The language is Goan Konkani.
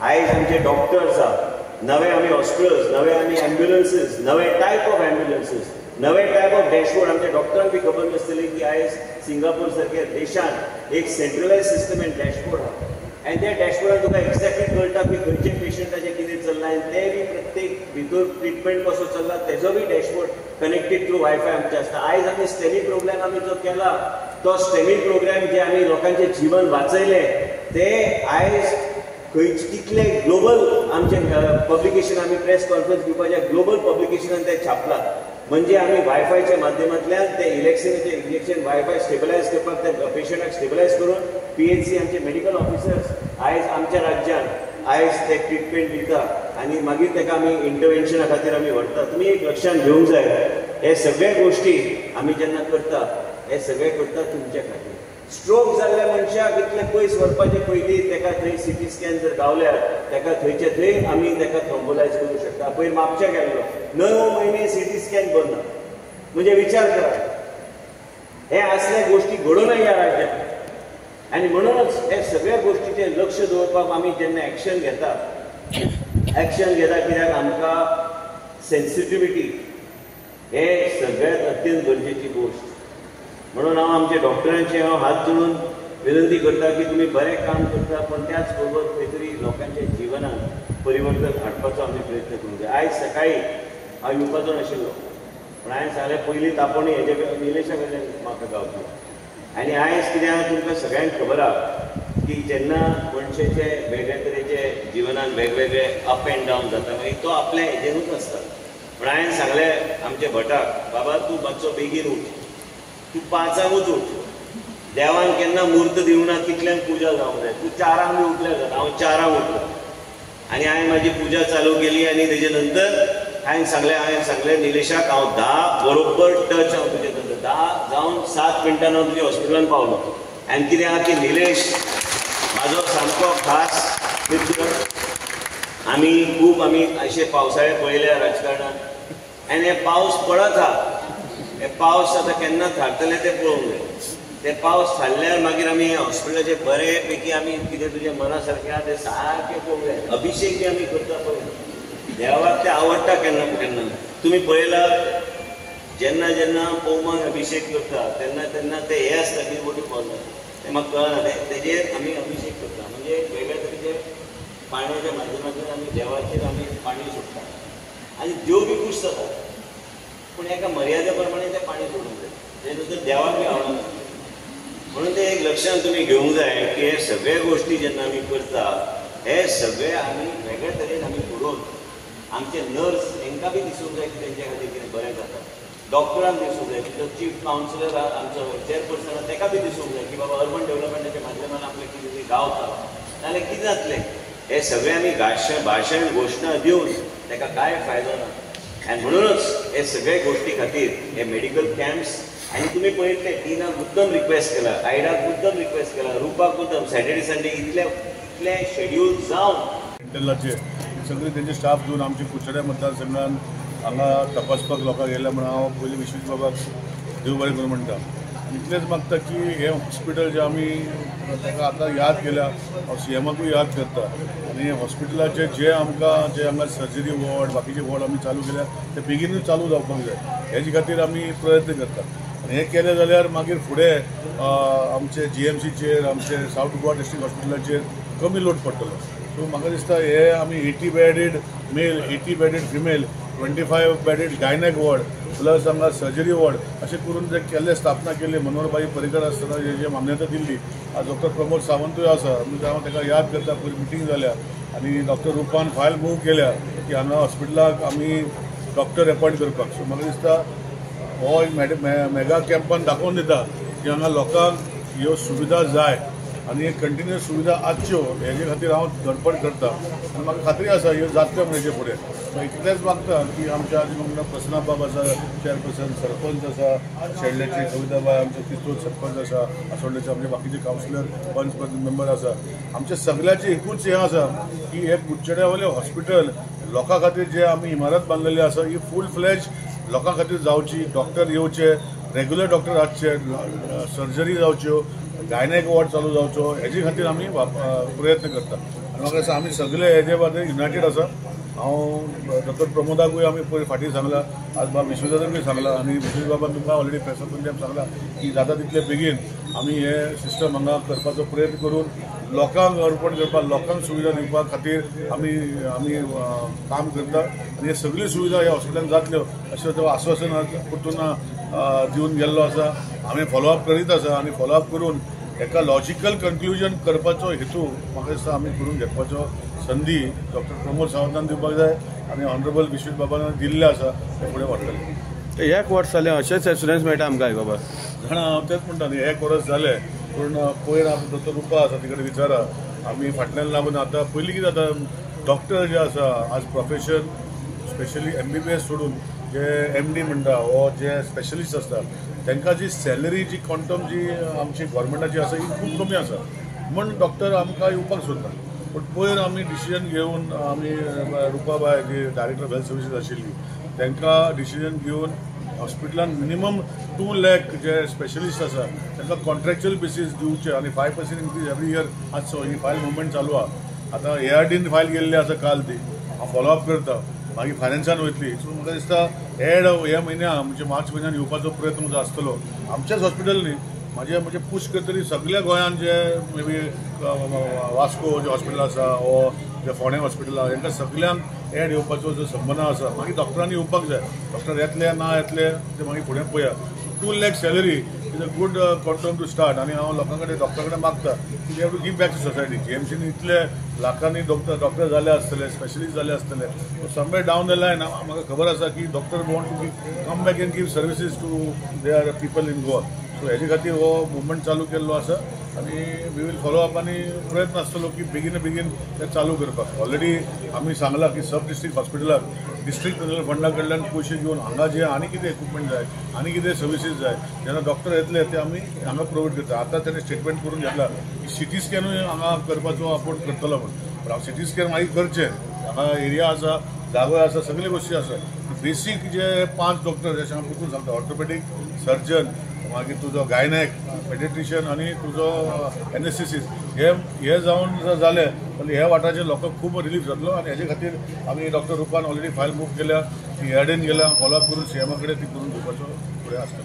आयज आमचे डॉक्टर्स आहा, नवे आमी हॉस्पिटल्स, नवे आमी एम्ब्युलन्सीस, नवे टायप ऑफ एम्ब्युलन्सीस, नवे टायप ऑफ डॅशबोर्ड. आमच्या डॉक्टरांक बी खबर नासतली की आयज सिंगापूर सारक्या देशांत एक सेंट्रलायज सिस्टम एंड डॅशबोर्ड आहा आनी त्या डॅशबोर्डार तुका एक्झॅक्टली कळटा की खंयचे पेशंटाचें कितें चल्लां आनी ते बी प्रत्येक भितर ट्रिटमेंट कसो चल्ला तेजो बी डॅशबोर्ड कनेक्टेड थ्रू वायफाय आमचें आसता. आयज आमी स्टेमी प्रोग्राम आमी जो केला तो स्टेमी प्रोग्राम जे आमी लोकांचें जिवन वाचयलें ते आयज खंयचे कितले ग्लोबल आमचे पब्लिकेशन आमी प्रेस कॉन्फरन्स दिवपाचे ग्लोबल पब्लिकेशनान ते छापला. म्हणजे आमी वायफायच्या माध्यमांतल्यान ते इलेक्शनाचे इंजेक्शन वायफाय स्टेबलायज करपाक त्या पेशंटाक स्टेबलायज करून पीएचसी आमचे मेडिकल ऑफिसर्स आयज आमच्या राज्यांत आयज ते ट्रिटमेंट दिता आनी मागीर ताका आमी इंटरवेन्शना खातीर आमी व्हरता. तुमी एक लक्षांत घेवंक जाय, हे सगळे गोश्टी आमी जेन्ना करता हे सगळे करता तुमच्या खातीर. स्ट्रोक जाल्ल्या मनशाक इतले पयस व्हरपाचे पयलीं ताका थंय सिटी स्कॅन जर गावल्यार ताका थंयचे थंय आमी ताका थ्रोम्बोलायज करूंक शकता. पयर म्हापशा गेल्लो 9 म्हयने सिटी स्कॅन बंद, म्हणजे विचार करा हे असल्या गोश्टी घडोवनय ह्या राज्यांत. आनी म्हणूनच हे सगळ्या गोश्टीचेर लक्ष दवरपाक आमी जेन्ना एक्शन घेता, एक्शन घेता कित्याक आमकां सेन्सिटिविटी हे सगळ्यात अत्यंत गरजेची गोश्ट. म्हणून हांव आमच्या डॉक्टरांचे हांव हात जोडून विनंती करता की तुमी बरें काम करता, पण त्याच बरोबर खंय तरी लोकांच्या जिवनात परिवर्तन हाडपाचो आमी प्रयत्न करूंक जाय. आयज सकाळी हांव येवपाचो नाशिल्लो, पूण हांवें सांगलें पयलीं तापोवणी हेजे निलेशा कडल्यान म्हाका गावतलो. आनी आयज कितें आहा तुमकां सगळ्यांक खबर आहा की जेन्ना मनशाचे वेगळे तरेचे जिवनान वेगवेगळे अप एंड डावन जाता मागीर तो आपल्या हेजेरूच आसता. पूण हांवें सांगलें आमच्या भटाक, बाबा तूं मातसो बेगीन उठ, तूं 5ांकूच उठ, देवान केन्ना म्हूर्त दिवना कितल्यांक पुजा जावंक जाय, तूं 4ांक बी उठल्यार जाता. हांव 4ांक उठलो आनी हांवें म्हाजी पुजा चालू केली आनी तेजे नंतर हांवें सांगलें निलेशाक हांव 10 बरोबर टच हांव तुजे नंतर 10 जावन 7 मिनटान हांव तुज्या हॉस्पिटलान पावलो. आनी कितें आहा की निलेश म्हाजो सामको खास मित्र, आमी खूब आमी अशे पावसाळे पळयल्या राजकारणांत आनी हे पावस पडत आहा, हे पावस आतां केन्ना थारतले ते पळोवंक जाय. ते पावस थारल्यार मागीर आमी हॉस्पिटलाचे बरे पैकी आमी कितें तुज्या मना सारकें आहा तें सारकें पळोवंक जाय. अभिशेक बी आमी करता पळय, देवाक ते आवडटा केन्ना केन्ना. तुमी पळयला जेन्ना जेन्ना पौमाक अभिशेक करता तेन्ना तेन्ना ते हे आसता कितें मोठी कॉल ते म्हाका कळना, तेजेर आमी अभिशेक करता. म्हणजे वेगळ्या तरेचे पाण्याच्या माध्यमांतल्यान आमी देवाचेर आमी पाणी सोडटा आनी देव बी खूश जाता, पूण एका मर्यादे प्रमाणे तें पाणी सोडूंक जाय, तें नंतर देवाक बी आवडना. म्हणून तें एक लक्षांत तुमी घेवंक जाय की हे सगळे गोश्टी जेन्ना आमी करता हे सगळे आमी वेगळे तरेन आमी घडोवन आमचे नर्स हेंकां बी दिसूंक जाय की तेंच्या खातीर कितें बरें जाता, डॉक्टरांक दिसूंक जाय, जो चीफ कावन्सिलर आहा आमचो चेअरपर्सन आहा तेका बी दिसूंक जाय की बाबा अर्बन डेवलपमेंटाच्या माध्यमान आपलें कितें तरी गावता नाजाल्यार कितें जातलें. हे सगळे आमी भाशण घोशणा दिवन तेका कांय फायदो ना. आनी म्हणूनच हे सगळे गोश्टी खातीर हे मेडिकल कॅम्प्स आनी तुमी पळयतले डिनाक मुद्दम रिक्वेस्ट केला, आयडाक मुद्दम रिक्वेस्ट केला, रुपाक मुद्दम, सॅटर्डे संडे इतले इतले शेड्यूल जावन सेंट्रलाचे सगळे तेंचे स्टाफ घेवन आमचे कुडचड्या मतदारसंघान हांगा तपासपाक लोकांक येयल्या म्हणून हांव पयलीं विश्वजीत बाबाक देव बरें करूं म्हणटा. इतलेंच मागता की हें हॉस्पिटल जें आमी ताका आतां याद केल्या, हांव सीएमाकूय याद करता आनी हॉस्पिटलाचे जे आमकां जे हांगा सर्जरी वॉर्ड बाकीचे वॉर्ड आमी चालू केल्या ते बेगीनूच चालू जावपाक जाय, हेजे खातीर आमी प्रयत्न करता. आनी हें केलें जाल्यार मागीर फुडें आमचे जीएमसीचेर आमचे सावथ गोवा डिस्ट्रिक्ट हॉस्पिटलाचेर कमी लोड पडटलो. सो म्हाका दिसता हे आमी 80 bedded male, 80 bedded female, 25 bedded gynaec ward plus हांगा सर्जरी वॉर्ड अशें करून जे केल्ले स्थापना केल्ली मनोहरभाई पर्रीकर आसतना जे मान्यता दिल्ली, आज डॉक्टर प्रमोद सावंतूय आसा, म्हणजे हांव ताका याद करता. पयलीं मिटींग जाल्या आनी डॉक्टर रुपान फायल मूव केल्या की हांगा हॉस्पिटलाक आमी डॉक्टर एपॉयंट करपाक. सो म्हाका दिसता हो एक मेगा कॅम्पान दाखोवन दिता की हांगा लोकांक ह्यो सुविधा जाय आनी कंटिन्युअस सुविधा आसच्यो हेजे खातीर हांव धडपड करता आनी म्हाका खात्री आसा ह्यो जातल्यो म्हण हेजे फुडें. इतलेंच मागता की आमच्या आदी प्रसन्ना बाब आसा चेअरपर्सन, सरपंच आसा शेडल्याचे कविताबाय, आमचे किस्तोद सरपंच आसा, आसोड्याचे आमचे बाकीचे कावन्सिलर पंच मेंबर आसा. आमचे सगळ्याचे एकूच हें आसा की हे कुडचड्या वयलें हॉस्पिटल लोकां खातीर जे आमी इमारत बांदलेली आसा ही फूल फ्लॅज लोकां खातीर जावची, डॉक्टर येवचे, रेगुलर डॉक्टर आसचे, सर्जरी जावच्यो, गायनेक वॉर्ड चालू जावचो हेजे खातीर आमी प्रयत्न करता. आनी म्हाका दिसता आमी सगळे हेजे बाबतींत युनायटेड आसा. हांव डॉक्टर प्रमोदाकूय आमी पयर फाटीं सांगलां, आज बाब विश्वदादाकूय सांगलां आनी विश्वजीत बाबान तुमकां ऑलरेडी प्रेस कॉन्फरन्स सांगलां की जाता तितले बेगीन आमी हे सिस्टम हांगा करपाचो प्रयत्न करून लोकांक अर्पण करपाक, लोकांक सुविधा दिवपा खातीर आमी आमी काम करता आनी हे सगळ्यो सुविधा ह्या हॉस्पिटलान जातल्यो अशें तो आश्वासन परतून दिवन गेल्लो आसा. आमी फॉलोअप करीत आसा आनी फॉलोअप करून एका लॉजिकल कन्क्लुजन करपाचो हेतू म्हाका दिसता आमी करून घेवपाचो संदी डॉक्टर प्रमोद सावंतान दिवपाक जाय आनी ऑनरेबल विश्वजीत बाबान दिल्लें आसा तें फुडें व्हरतले. एक वर्स जालें अशेंच एशुरन्स मेळटा आमकां बाबा. जाणा हांव तेंच म्हणटा न्ही, एक वर्स जालें पूण पयर आमी डॉक्टर रुपा आसा तिकडे विचारा, आमी फाटल्यान लागून आतां पयलीं कितें जाता डॉक्टर जे आसा आज प्रोफेशन स्पेशली MBBS सोडून जे MD म्हणटा वो जे स्पेशलिस्ट आसता तांकां जी सॅलरी जी क्वांटम जी आमची गव्हर्मेंटाची आसा ही खूब कमी आसा म्हूण डॉक्टर आमकां येवपाक सोदना. पूण पयर आमी डिसिजन घेवन आमी रुपाबाय जी डायरेक्टर ऑफ हेल्थ सर्विसीस आशिल्ली तांकां डिसिजन घेवन हॉस्पिटलान मिनिमम 2 लाख जे स्पेशलिस्ट आसा तांकां कॉन्ट्रॅक्च्युअल बेसीस दिवचे आनी 5% इन्क्रीज एवरी इयर. आज ही फायल मुवमेंट चालू आहा. आतां ARDन फायल गेल्ली आसा काल, ती हांव फॉलोअप करता, मागीर फायनान्सान वयतली. सो म्हाका दिसता एड ह्या म्हयन्या म्हणजे मार्च म्हयन्यान येवपाचो प्रयत्न म्हजो आसतलो. आमच्याच हॉस्पिटल न्ही, म्हाजे म्हणजे पूश करतरी सगळ्या गोंयांत जे may be Vasco J hospital आसा वो जे फोंडें हॉस्पिटल आसा हेंकां सगळ्यांक एड येवपाचो जो संबंद आसा. मागीर डॉक्टरांनी येवपाक जाय, डॉक्टर येतले ना येतले ते मागीर फुडें पळया. 2 lakh salary is a good quantum to start. आनी हांव लोकां कडेन डॉक्टरा कडेन मागता की they have to give back to society. GMCन इतले लाखांनी डॉक्टर जाले आसतले, स्पेशलिस्ट जाले आसतले, समवेर डावन the line म्हाका खबर आसा की doctor want to come back and give services to their people in Goa. So हेजे खातीर हो मुवमेंट चालू केल्लो आसा आनी we will follow up आनी प्रयत्न आसतलो की बेगीन बेगीन ते चालू करपाक. ऑलरेडी आमी सांगलां की सब डिस्ट्रिक्ट हॉस्पिटलाक डिस्ट्रिक्ट मिनरल फंडा कडल्यान पयशे घेवन हांगा जे आनी कितें इक्विपमेंट जाय आनी कितें सर्विसीस जाय जेन्ना डॉक्टर येतले ते आमी हांगा प्रोवायड करता. आतां ताणें स्टेटमेंट करून घेतला की सिटी स्कॅनूय हांगा करपाचो आपूण करतलो म्हूण, पूण हांव सिटी स्कॅन मागीर करचें. हांगा एरिया आसा, जागो आसा, सगळे गोश्टी आसा. बेसीक जे 5 डॉक्टर जशें हांव परतून सांगता, ऑर्थोपेडीक सर्जन, मागीर तुजो गायनॅक, पेडिट्रिशियन आनी तुजो एनेस्थेसिस्ट, हे जावन जर जाले जाल्यार ह्या वाठाराचे लोकांक खूब रिलीफ जातलो. आनी हेजे खातीर आमी डॉक्टर रुपान ऑलरेडी फायल मूव केल्या, ARDन गेल्या, फॉलोअप करून CMA कडेन ती करून घेवपाचो फुडें आसता.